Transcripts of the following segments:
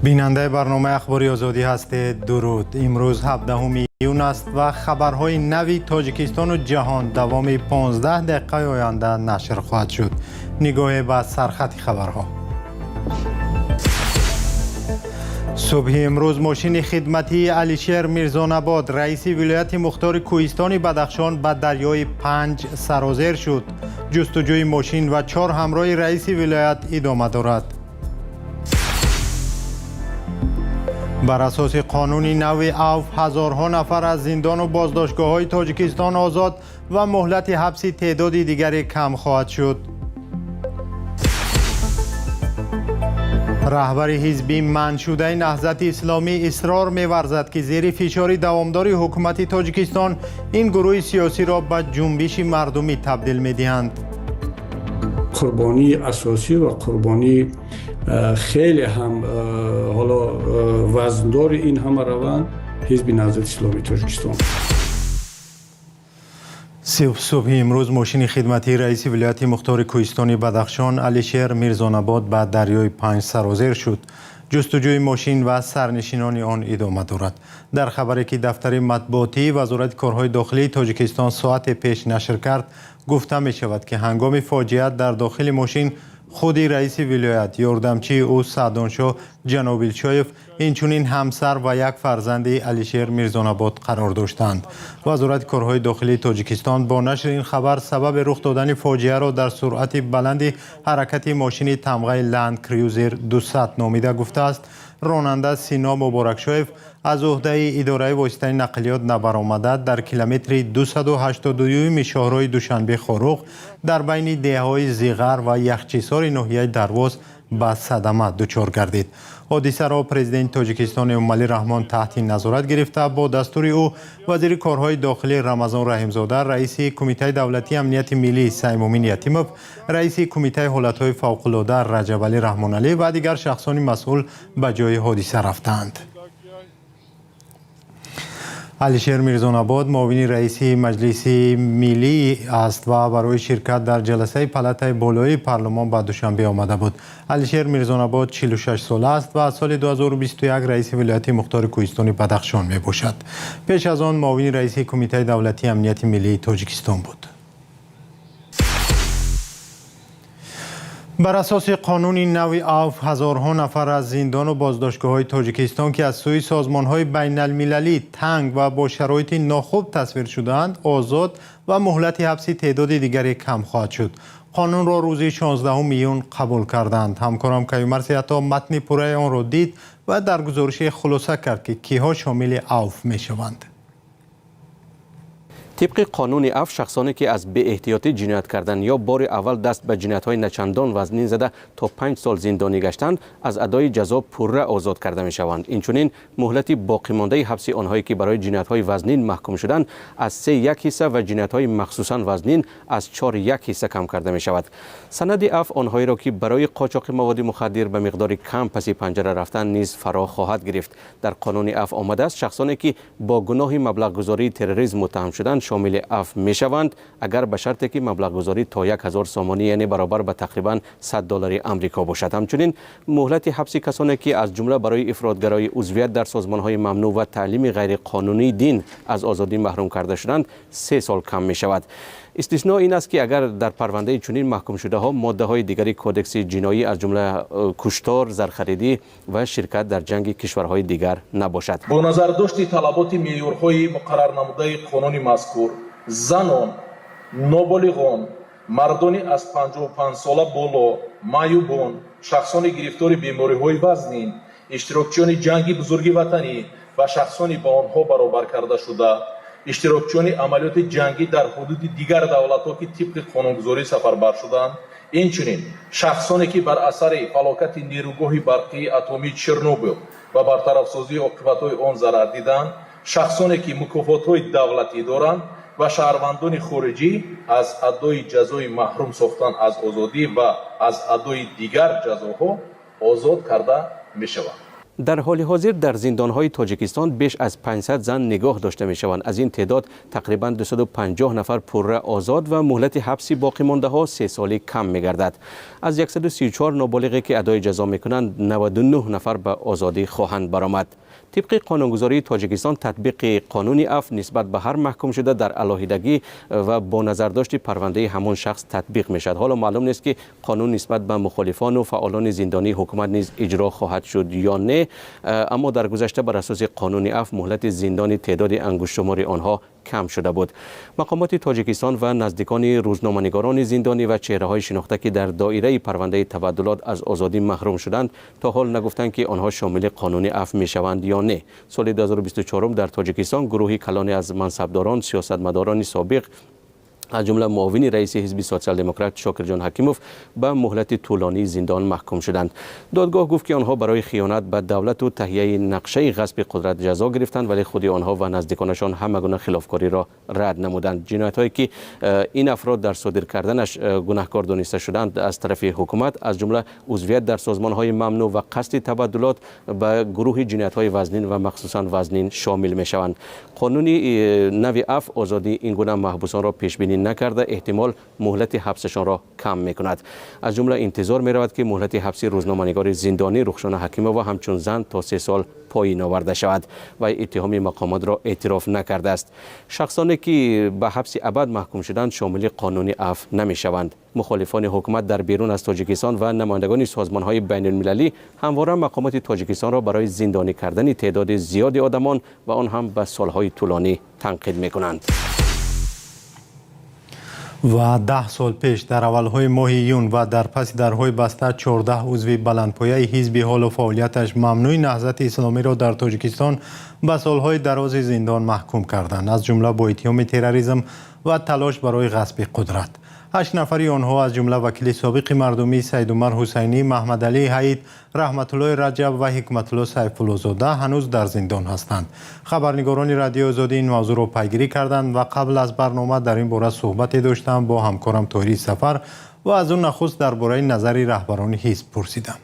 Бинандаи барномаи Ахбори Озодӣ ҳастед. Дуруд. Имрӯз 17 июн аст ва хабарҳои нави Тоҷикистону ҷаҳон давоми 15 дақиқаи оянда нашр хоҳад шуд. Нигоҳе ба сархати хабарҳо. Субҳи имрӯз мошини хидматии Алишер Мирзонабод, раиси вилояти мухтори Кӯҳистони Бадахшон, ба дарёи Панҷ сарозер шуд. Ҷустуҷӯи мошин ва чор ҳамроҳи раиси вилоят идома дорад. Бар асоси қонуни нави авф, ҳазорҳо нафар аз зиндону боздоштгоҳҳои Тоҷикистон озод ва муҳлати ҳабси теъдоди дигаре кам хоҳад шуд. Раҳбари ҳизби манъшудаи Наҳзати Исломӣ исрор меварзад, ки зери фишори давомдори ҳукумати Тоҷикистон ин гурӯҳи сиёсиро ба ҷунбиши мардумӣ табдил медиҳанд. Қурбонии асосӣ ва қурбонии хеле ҳам ҳоло вазндори ин ҳама раванд Ҳизби Наҳзати Исломии Тоҷикистон. Субҳи имрӯз мошини хидматии раиси вилояти мухтори Кӯҳистони Бадахшон Алишер Мирзонабод ба дарёи Панҷ сарозер шуд. Ҷустуҷӯи мошин ва сарнишинони он идома дорад. Дар хабаре, ки дафтари матбуотии Вазорати корҳои дохилии Тоҷикистон соате пеш нашр кард, гуфта мешавад, ки ҳангоми фоҷиа дар дохили мошин худи раиси вилоят, ёрдамчии ӯ Саъдоншоҳ Ҷанобилшоев, инчунин ҳамсар ва як фарзанди Алишер Мирзонабод қарор доштанд. Вазорати корҳои дохилии Тоҷикистон бо нашри ин хабар сабаби рух додани фоҷиаро дар суръати баланди ҳаракати мошини тамғаи Ланд Крюзер 200 номида гуфтааст, ронанда Сино Муборакшоев аз уҳдаи идораи воситаи нақлиёт набаромада, дар километри 282-юми шоҳроҳи Душанбе Хоруғ дар байни деҳаҳои Зиғар ва Яхчисори ноҳияи Дарвоз ба садама дучор гардид. Ҳодисаро президенти Тоҷикистон Эмомалӣ Раҳмон таҳти назорат гирифта, бо дастури ӯ вазири корҳои дохилӣ Рамазон Раҳимзода, раиси Кумитаи давлатии амнияти миллӣ Саймумин Ятимов, раиси Кумитаи ҳолатҳои фавқулода Раҷабалӣ Раҳмоналӣ ва дигар шахсони масъул ба ҷои ҳодиса рафтаанд. Алишер Мирзонабод муовини раиси Маҷлиси миллӣ аст ва барои ширкат дар ҷаласаи палатаи болоии парлумон ба Душанбе омада буд. Алишер Мирзонабод 46 сола аст ва аз соли 2021 раиси вилояти мухтори Кӯҳистони Бадахшон мебошад. Пеш аз он муовини раиси Кумитаи давлатии амнияти миллии Тоҷикистон буд. Бар асоси қонуни нави авф, ҳазорҳо нафар аз зиндону боздоштгоҳҳои Тоҷикистон, ки аз сӯи созмонҳои байналмилалӣ танг ва бо шароити нохуб тасвир шудаанд, озод ва муҳлати ҳабси теъдоди дигаре кам хоҳад шуд. Қонунро рӯзи 16 июн қабул карданд. Ҳамкорам Каюмарси ҳатто матни пурраи онро дид ва дар гузорише хулоса кард, ки киҳо шомили авф мешаванд. Тибқи қонуни афв, шахсоне ки аз беэҳтиётӣ ҷиноят кардан ё бори аввал даст ба ҷиноятҳои начандон вазнин зада, то 5 сол зиндонӣ гаштанд, аз адои ҷазо пурра озод карда мешаванд. Инчунин муҳлати боқимондаи ҳабси онҳое, ки барои ҷиноятҳои вазнин маҳкум шуданд, аз се як ҳисса ва ҷиноятҳои махсусан вазнин аз чор як ҳисса кам карда мешавад. Санади афв онҳоеро, ки барои қочоқи маводи мухаддир ба миқдори кам паси панҷара рафтан, низ фаро хоҳад гирифт. Дар қонуни афв омадааст, шахсоне ки бо гуноҳи маблағгузории терроризм муттаҳам шуданд, шомили афв мешаванд, агар ба шарте ки маблағгузорӣ то 1000 сомонӣ, яъне баробар ба тақрибан 100 доллари Амрико бошад. Ҳамчунин муҳлати ҳабси касоне, ки аз ҷумла барои ифротгароӣ, узвият дар созмонҳои мамнӯъ ва таълими ғайриқонунии дин аз озодӣ маҳрум карда шуданд, 3 сол кам мешавад. Истисно ин аст, ки агар дар парвандаи чунин маҳкумшудаҳо моддаҳои дигари Кодекси ҷиноӣ, аз ҷумла куштор, зархаридӣ ва ширкат дар ҷанги кишварҳои дигар набошад. Бо назардошти талаботи меъёрҳои муқаррарнамудаи қонуни мазкур, занон, ноболиғон, мардони аз 55 сола боло, маъюбон, шахсони гирифтори бемориҳои вазнин, иштирокчиёни Ҷанги Бузурги Ватанӣ ва шахсони ба онҳо баробар карда шуда, иштирокчиёни амалиёти ҷангӣ дар ҳудуди дигар давлатҳо, ки тибқи қонунгузорӣ сафарбар шуданд, инчунин шахсоне, ки бар асари фалокати нерӯгоҳи барқии атомии Чернобил ва бартарафсозии оқибатҳои он зарар диданд, шахсоне, ки мукофотҳои давлатӣ доранд, ва шаҳрвандони хориҷӣ аз адои ҷазои маҳрум сохтан аз озодӣ ва аз адои дигар ҷазоҳо озод карда мешаванд. Дар ҳоли ҳозир дар зиндонҳои Тоҷикистон беш аз 500 зан нигоҳ дошта мешаванд. Аз ин теъдод тақрибан 250 нафар пурра озод ва муҳлати ҳабси боқимондаҳо 3 солӣ кам мегардад. Аз 134 ноболиғе, ки адои ҷазо мекунанд, 99 нафар ба озодӣ хоҳанд баромад. Тибқи қонунгузории Тоҷикистон, татбиқи қонуни афв нисбат ба ҳар маҳкумшуда дар алоҳидагӣ ва бо назардошти парвандаи ҳамон шахс татбиқ мешавад. Ҳоло маълум нест, ки қонун нисбат ба мухолифону фаъолони зиндонии ҳукумат низ иҷро хоҳад шуд ё не, аммо дар гузашта бар асоси қонуни афв муҳлати зиндони теъдоди ангуштшумори онҳо кам шуда буд. Мақомоти Тоҷикистон ва наздикони рӯзноманигорони зиндонӣ ва чеҳраҳои шинохта, ки дар доираи парвандаи табаддулот аз озодӣ маҳрум шуданд, то ҳол нагуфтанд, ки онҳо шомили қонуни афв мешаванд ё не. Соли 2024 дар Тоҷикистон гурӯҳи калоне аз мансабдорон, сиёсатмадорони собиқ, аз ҷумла муовини раиси ҳизби Социал-демократ Шокирҷон Ҳакимов, ба муҳлати тӯлонии зиндон маҳкум шуданд. Додгоҳ гуфт, ки онҳо барои хиёнат ба давлату таҳияи нақшаи ғасби қудрат ҷазо гирифтанд, вале худи онҳо ва наздиконашон ҳама гуна хилофкориро рад намуданд. Ҷиноятҳое, ки ин афрод дар содир карданаш гунаҳкор дониста шуданд аз тарафи ҳукумат, аз ҷумла узвият дар созмонҳои мамнӯъ ва қасди табаддулот, ба гурӯҳи ҷиноятҳои вазнин ва махсусан вазнин шомил мешаванд. Қонуни нави афв озодии ин гуна маҳбусонро пешбинӣ накарда, эҳтимол муҳлати ҳабсашонро кам мекунад. Аз ҷумла интизор меравад, ки муҳлати ҳабси рӯзноманигори зиндонӣ Рухшона Ҳакимова ҳамчун зан то 3 сол поин оварда шавад. Вай иттиҳоми мақомотро эътироф накардааст. Шахсоне, ки ба ҳабси абад маҳкум шуданд, шомили қонуни афв намешаванд. Мухолифони ҳукумат дар берун аз Тоҷикистон ва намояндагони созмонҳои байнулмилалӣ ҳамвора мақомоти Тоҷикистонро барои зиндонӣ кардани теъдоди зиёди одамон ва он ҳам ба солҳои тӯлонӣ танқид мекунанд. Ва 10 сол пеш, дар аввалҳои моҳи июн ва дар паси дарҳои баста, 14 узви баландпояи ҳизби ҳолу фаъолияташ мамнӯи Наҳзати Исломиро дар Тоҷикистон ба солҳои дарози зиндон маҳкум карданд, аз ҷумла бо иттиҳоми терроризм ва талош барои ғасби қудрат. Ҳашт нафари онҳо, аз ҷумла вакили собиқи мардумӣ Саидумар Ҳусайнӣ, Маҳмадалӣ Ҳаид, Раҳматуллои Раҷаб ва Ҳикматулло Сайфуллозода, ҳанӯз дар зиндон ҳастанд. Хабарнигорони Радиои Озодӣ ин мавзӯъро пайгирӣ карданд ва қабл аз барнома дар ин бора суҳбате доштам бо ҳамкорам Тоҳири Сафар ва аз ӯ нахуст дар бораи назари раҳбарони ҳизб пурсидам.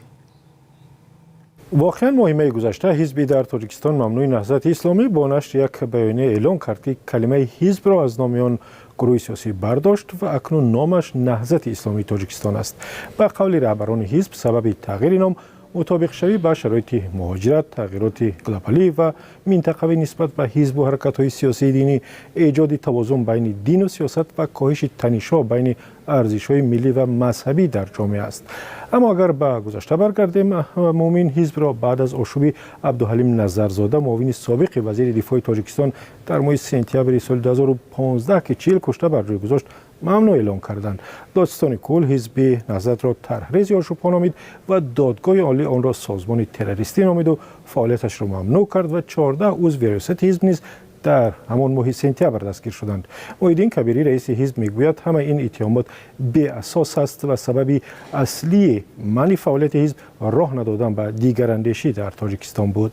Воқеан, моҳи майи гузашта ҳизби дар Тоҷикистон мамнӯи Наҳзати Исломӣ бо нашри як баёния эълон кард, ки калимаи ҳизбро аз номи он гурӯҳи сиёсӣ бардошт ва акнун номаш Наҳзати Исломии Тоҷикистон аст. Ба қавли раҳбарони ҳизб, сабаби тағйири ном мутобиқшавӣ ба шароити муҳоҷират, тағйироти глобалӣ ва минтақавӣ нисбат ба ҳизбу ҳаракатҳои сиёсии динӣ, эҷоди тавозун байни дину сиёсат ва коҳиши танишҳо байни арзишҳои миллӣ ва мазҳабӣ дар ҷомеа аст. Аммо агар ба гузашта баргардем, Муъмин, ҳизбро баъд аз ошӯби Абдуҳалим Назарзода, муовини собиқи вазири дифои Тоҷикистон, дар моҳи сентябри соли 2015, ки 40 кушта бар ҷой гузошт, мамнӯъ эълон карданд. Додситони кул ҳизби Наҳзатро тарҳрези ошӯбҳо номид ва Додгоҳи олӣ онро созмони террористӣ номиду фаъолияташро мамнӯъ кард ва 14 узви риёсати ҳизб низ дар ҳамон моҳи сентябр дастгир шуданд. Муҳиддин Кабирӣ, раиси ҳизб, мегӯяд, ҳамаи ин иттиҳомот беасос аст ва сабаби аслии манъи фаъолияти ҳизб роҳ надодан ба дигарандешӣ дар Тоҷикистон буд.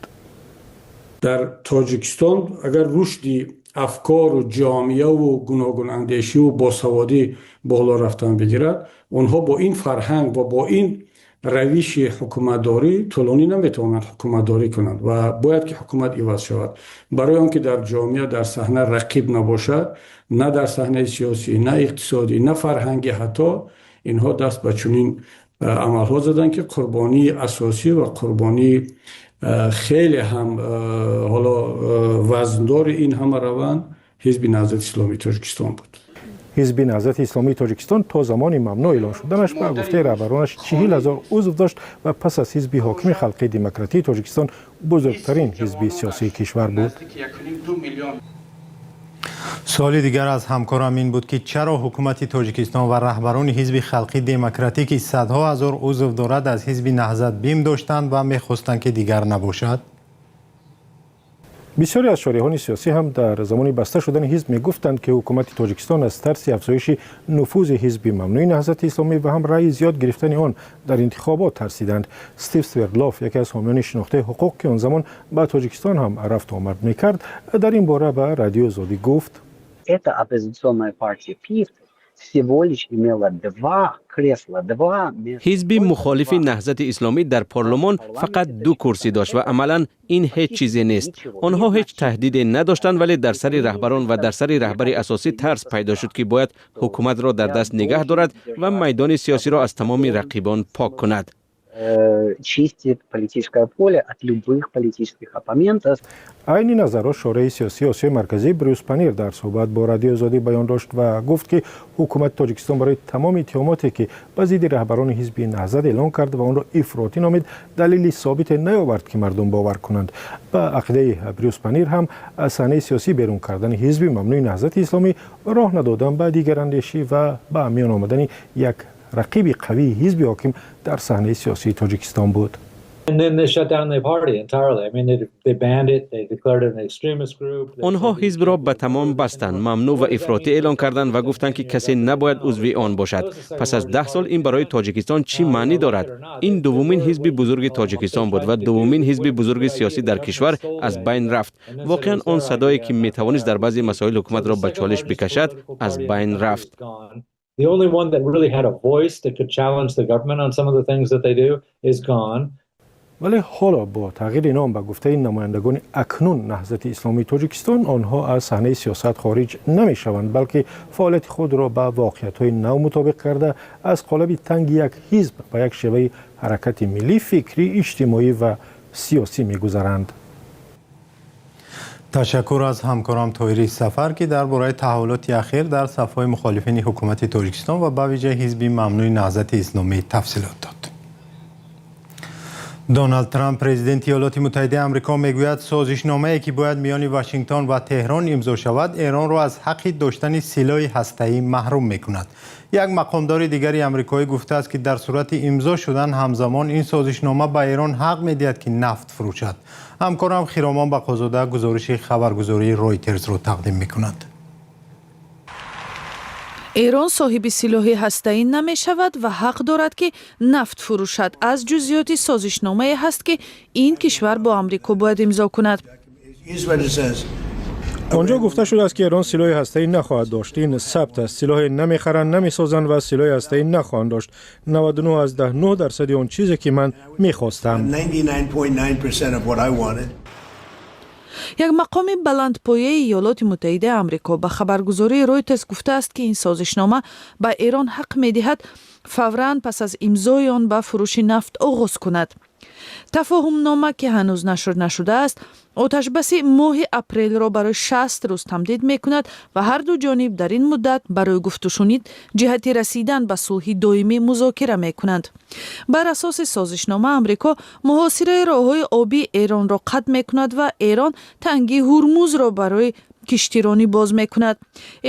Дар Тоҷикистон агар рушди афкору ҷомеаву гуногунандешиву босаводӣ боло рафтан бигирад, онҳо бо ин фарҳанг ва бо ин равиши ҳукуматдорӣ тӯлонӣ наметавонанд ҳукуматдорӣ кунанд ва бояд ки ҳукумат иваз шавад. Барои он ки дар ҷомеа, дар саҳна рақиб набошад, на дар саҳнаи сиёсӣ, на иқтисодӣ, на фарҳангӣ, ҳатто инҳо даст ба чунин амалҳо заданд, ки қурбонии асосӣ ва қурбонии хеле ҳам ҳоло вазндори ин ҳама раванд ҳизби Наҳзати Исломии Тоҷикистон буд. Ҳизби Наҳзати Исломии Тоҷикистон то замони мамнӯъ эълон шуданаш, ба гуфтаи раҳбаронаш, 40 000 узв дошт ва пас аз ҳизби ҳокими Халқии Демократии Тоҷикистон бузургтарин ҳизби сиёсии кишвар буд. Суоли дигар аз ҳамкорам ин буд, ки чаро ҳукумати Тоҷикистон ва раҳбарони ҳизби Халқи Демократӣ, ки садҳо ҳазор узв дорад, аз ҳизби Наҳзат бим доштанд ва мехостанд, ки дигар набошад. Бисёре аз шореҳони сиёсӣ ҳам дар замони баста шудани ҳизб мегуфтанд, ки ҳукумати Тоҷикистон аз тарси афзоиши нуфузи ҳизби мамнӯи Наҳзати Исломӣ ва ҳам раъи зиёд гирифтани он дар интихобот тарсиданд. Стив Свердлов, яке аз ҳомиёни шинохтаи ҳуқуқ, ки он замон ба Тоҷикистон ҳам рафту омад мекард, дар ин бора ба Радиои Озодӣ гуфт: Эта оппозиционная партия ПИВ. Всего лишь имела два кресла, два места. Ҳизби мухолифи Наҳзати Исломӣ дар парлумон фақат ду курсӣ дошт ва амалан ин ҳеҷ чизе нест. Онҳо ҳеҷ таҳдиде надоштанд, вале дар сари раҳбарон ва дар сари раҳбари асосӣ тарс пайдо шуд, ки бояд ҳукуматро дар даст нигаҳ дорад ва майдони сиёсиро аз тамоми рақибон пок кунад. Чистит политическое поле от любых политических оппонентов. Айни назарро шореҳи сиёсии Осиёи Марказӣ Брюс Панир дар суҳбат бо Радиои Озодӣ баён дошт ва гуфт, ки ҳукумати Тоҷикистон барои тамоми иттиҳомоте, ки ба зидди раҳбарони ҳизби Наҳзат эълон кард ва онро ифротӣ номид, далели собите наёвард, ки мардум бовар кунанд. Ба ақидаи Брюс Панир ҳам, аз саҳнаи сиёсӣ берун кардани ҳизби мамнӯи Наҳзати Исломӣ роҳ надодан ба дигарандешӣ ва ба миён омадани як рақиби қавии ҳизби ҳоким дар саҳнаи сиёсии Тоҷикистон буд. And then they shut down the party entirely. I mean, they banned it, they declared it an extremist group. Онҳо ҳизбро ба тамом бастанд, мамнӯъ ва ифротӣ эълон карданд ва гуфтанд, ки касе набояд узви он бошад. Пас аз 10 сол ин барои Тоҷикистон чӣ маънӣ дорад? Ин дуввумин ҳизби бузурги Тоҷикистон буд ва дуввумин ҳизби бузурги сиёсӣ дар кишвар аз байн рафт. Воқеан, он садое, ки метавонист дар баъзе масоил ҳукуматро ба чолиш бикашад, аз байн рафт. The only one that really had a voice that could challenge the government on some of the things that they do is gone. Вале ҳоло бо тағйири ном, ба гуфтаи намояндагони акнун Наҳзати Исломии Тоҷикистон, онҳо аз саҳнаи сиёсат хориҷ намешаванд, балки фаъолияти худро ба воқеиятҳои нав мутобиқ карда, аз қолаби танги як ҳизб ба як шеваи ҳаракати миллӣ, фикрӣ, иҷтимоӣ ва сиёсӣ мегузаранд. Ташаккур аз ҳамкорам Тоҳири Сафар, ки дар бораи таҳаввулоти ахир дар сафҳои мухолифини ҳукумати Тоҷикистон ва ба вижа ҳизби мамнӯи Наҳзати Исломӣ тафсилот дод. Доналд Трамп, президенти Иёлоти Муттаҳидаи Амрико, мегӯяд, созишномае, ки бояд миёни Вашингтон ва Теҳрон имзо шавад, Эронро аз ҳаққи доштани силоҳи ҳастаӣ маҳрум мекунад. Як мақомдори дигари амрикоӣ гуфтааст, ки дар сурати имзо шудан ҳамзамон ин созишнома ба Эрон ҳақ медиҳад, ки нафт фурӯшад. Ҳамкорам Хиромон Бақозода гузориши хабаргузории Ройтерсро тақдим мекунад. Эрон соҳиби силоҳи ҳастаӣ намешавад ва ҳақ дорад, ки нафт фурӯшад, аз ҷузъиёти созишномае ҳаст, ки ин кишвар бо Амрико бояд имзо кунад. Он ҷо гуфта шудааст, ки Эрон силоҳи ҳастаӣ нахоҳад дошт. Ин сабт аст. Силоҳе намехаранд, намесозанд ва силоҳи ҳастаӣ нахоҳанд дошт. 99,9 дарсади он чизе, ки ман мехостам. Як мақоми баландпояи Иёлоти Муттаҳидаи Амрико ба хабаргузории Ройтерс гуфтааст, ки ин созишнома ба Эрон ҳақ медиҳад фавран пас аз имзои он ба фурӯши нафт оғоз кунад. Тафоҳумнома, ки ҳанӯз нашр нашудааст, оташбаси моҳи апрелро барои 60 рӯз тамдид мекунад ва ҳарду ҷониб дар ин муддат барои гуфтушунид ҷиҳати расидан ба сулҳи доимӣ музокира мекунанд. Бар асоси созишнома, Амрико муҳосираи роҳҳои обии Эронро қатъ мекунад ва Эрон тангии Ҳурмузро барои киштиронӣ боз мекунад.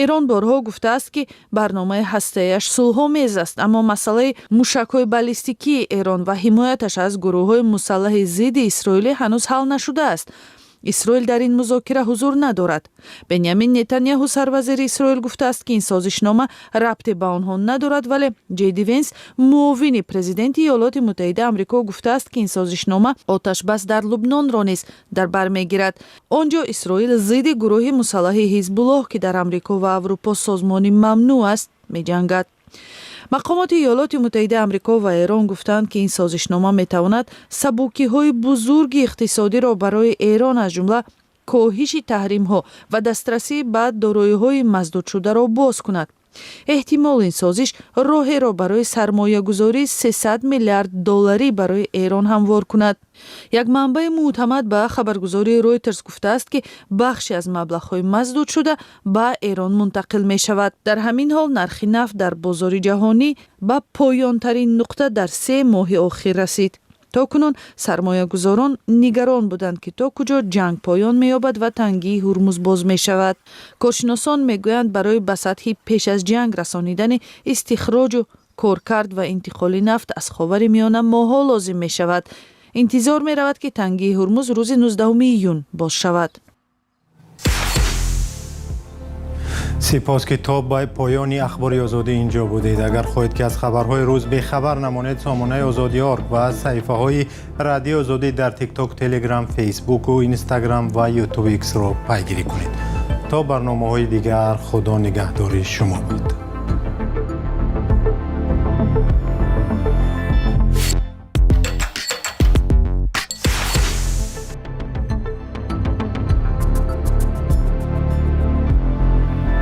Эрон борҳо гуфтааст, ки барномаи ҳастаяш сулҳомез аст, аммо масъалаи мушакҳои баллистикии Эрон ва ҳимояташ аз гурӯҳҳои мусаллаҳи зидди исроилӣ ҳанӯз ҳал нашудааст. Исроил дар ин музокира ҳузур надорад. Бенямин Нетаняҳу, сарвазири Исроил, гуфтааст, ки ин созишнома рабте ба онҳо надорад, вале Ҷейди Венс, муовини президенти Иёлоти Муттаҳидаи Амрико, гуфтааст, ки ин созишнома оташбас дар Лубнонро низ дар бар мегирад. Он ҷо Исроил зидди гурӯҳи мусаллаҳи Ҳизбуллоҳ, ки дар Амрико ва Аврупо созмони мамнӯъ аст, меҷангад. Мақомоти Иёлоти Муттаҳидаи Амрико ва Эрон гуфтанд, ки ин созишнома метавонад сабукиҳои бузурги иқтисодиро барои Эрон, аз ҷумла коҳиши таҳримҳо ва дастрасӣ ба дороиҳои маздудшударо боз кунад. Эҳтимол, ин созиш роҳеро барои сармоягузории 300 миллиард долларӣ барои Эрон ҳамвор кунад. Як манбаи мӯътамад ба хабаргузории Ройтерс гуфтааст, ки бахше аз маблағҳои маздудшуда ба Эрон мунтақил мешавад. Дар ҳамин ҳол, нархи нафт дар бозори ҷаҳонӣ ба поёнтарин нуқта дар 3 моҳи охир расид. То кунун сармоягузорон нигарон буданд, ки то куҷо ҷанг поён меёбад ва тангии Ҳурмуз боз мешавад. Коршиносон мегӯянд, барои ба сатҳи пеш аз ҷанг расонидани истихроҷу коркард ва интиқоли нафт аз Ховари Миёна моҳҳо лозим мешавад. Интизор меравад, ки тангии Ҳурмуз рӯзи 19 июн боз шавад. Сипос, ки то ба поёни Ахбори Озодӣ инҷо будед. Агар хоҳед, ки аз хабарҳои рӯз бехабар намонед, сомонаи Озодӣ орг ва саҳифаҳои Радиои Озодӣ дар Тикток, Телеграм, Фейсбуку Инстаграм ва Ютуб, Иксро пайгирӣ кунед. То барномаҳои дигар, Худо нигаҳдори шумо бод.